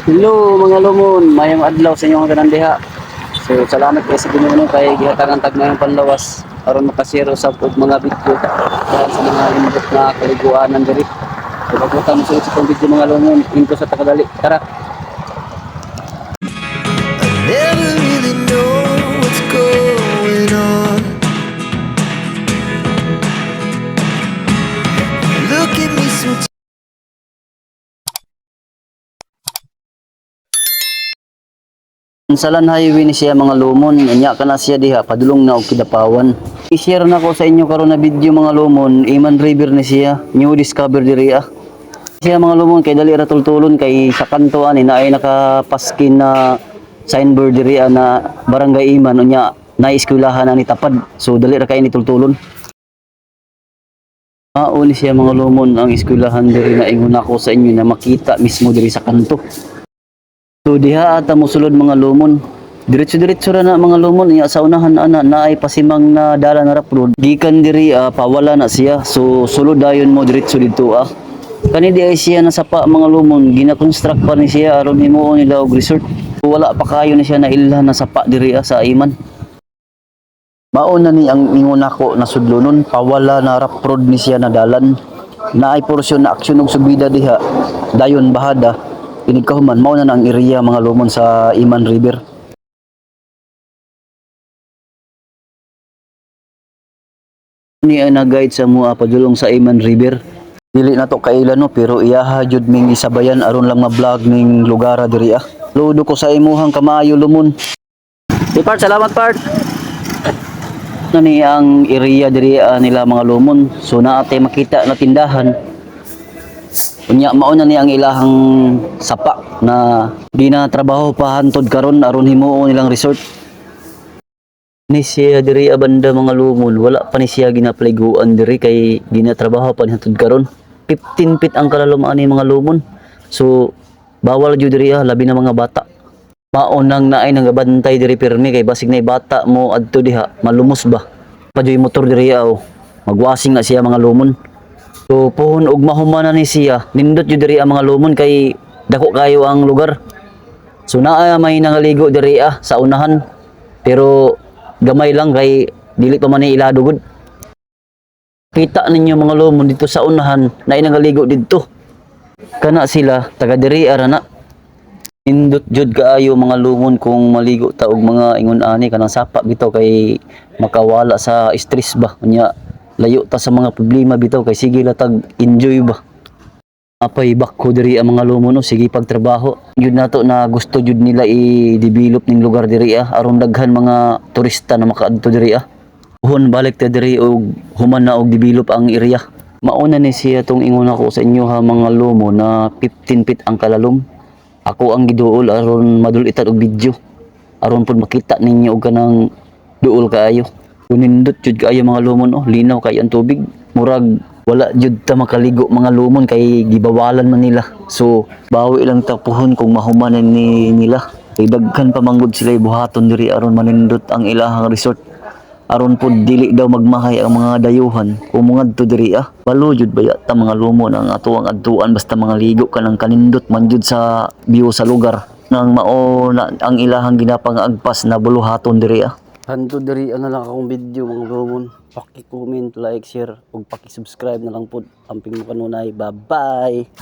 Hello mga lumon, mayong adlaw sa inyong tanan diha. So salamat kay sa Ginoo kay gihatagan tag mayong panlawas aron makashare usab og mga video dahil sa mga nindot na kaliguanan diri. So pagbuta mo sa itong video, mga lumon, intro sa takadali. Tara. I never really know what's going on. Look at me so Salan Highway ni siya, mga lumon, unya kana siya diha padulong na og Kidapawan. I-share na ko sa inyo karon na video, mga lumon, Iman River ni siya, new discover diri ah. Siya, mga lumon, kay dali ra tultulon kay sa kanto ani na ay nakapaskin na signboard diri ah, na Barangay Iman, unya na eskwelahan ani tapad. So dali ra kay ni tultulon. Mao ni siya, mga lumon, ang eskwelahan diri na ingon ako sa inyo na makita mismo diri sa kanto. So diha ata mosulod, mga lumon. Diretso-diretso ra na, mga lumon, iya sa unahan ana naay pasimang na dala na rough road. Gikan diri pawala na siya. So sulod dayon mo diretso didto ah. Kani di ay siya nasapa, mga lumon, gina-construct pa ni siya aron himuon nila og resort. Wala pa kayo na siya na ilhan na sapa diri sa Iman. Mao na ni ang ingon nako na sudlonon, pawala na rough road ni siya na dalan. Naay porsyon na aksyon og subida diha, dayon bahada inig kahuman mao na na ang area, mga lumon, sa Iman River. Ni ang nag-guide sa mua padulong sa Iman River. Dili na to kaila no, pero iyaha jud ming isabayan aron lang ma-vlog ning lugara diri ah. Ludo ko sa imuhang kamaayo, lumon. Di part, salamat part. Na ni ang area diri nila, mga lumon. So naa tay makita na tindahan. Unya mao na ni ang ilahang sapa na di na trabaho pa hantod karon aron himuon nilang resort. Ni siya diri abanda, mga lumon, wala pa ni siya ginapaliguan diri kay ginatrabaho pa ni hantod karon. 15 feet ang kalalom ani, mga lumon. So bawal jud diri ah, labi na mga bata. Mao nang naay nagabantay diri pirmi kay basig nay bata mo adto diha, malumos ba. Padyoy motor diri ah, oh. Magwasing na siya, mga lumon. So pohon og mahuman na ni siya, nindot jud diri ang mga lumon kay dako kayo ang lugar. So naa may nangaligo diri ah sa unahan. Pero gamay lang kay dili pa man ni ilado gud. Kita ninyo, mga lumon, dito sa unahan na nangaligo didto. Kana sila taga diri ara na. Nindot jud kaayo, mga lumon, kung maligo ta og mga ingon ani kanang sapa bitaw kay makawala sa stress ba. Unya layo ta sa mga problema bitaw kay sige la tag enjoy ba. Apay bako diri ang mga lumon no, sige pagtrabaho. Jud nato na gusto jud nila i-develop ning lugar diri ah aron daghan mga turista na makaadto diri ah. Uhon balik ta diri og human na og develop ang area. Mauna ni siya tong ingon ako sa inyo ha, mga lumon, na 15 feet ang kalalom. Ako ang giduol aron madulitan og video. Aron pud makita ninyo og kanang duol kaayo. Kunindot jud kaayo, mga lumon, oh, linaw kaayo ang tubig. Murag wala jud ta makaligo, mga lumon, kay gibawalan man nila. So bawi lang ta puhon kung mahuman na ni nila. Kay daghan pa manggod sila buhaton diri aron manindot ang ilahang resort. Aron pud dili daw magmahay ang mga dayuhan kung mangadto diri ah. Balo jud baya ta, mga lumon, ang ato ang adtuan basta mga ligo ka ng kanindot man jud sa view sa lugar nang mao na ang ilahang ginapangaagpas na buluhaton diri ah. Hantod diri na lang akong video, mga lumon. Paki-comment, like, share ug paki-subscribe na lang pud. Amping mo kanunay. Bye-bye.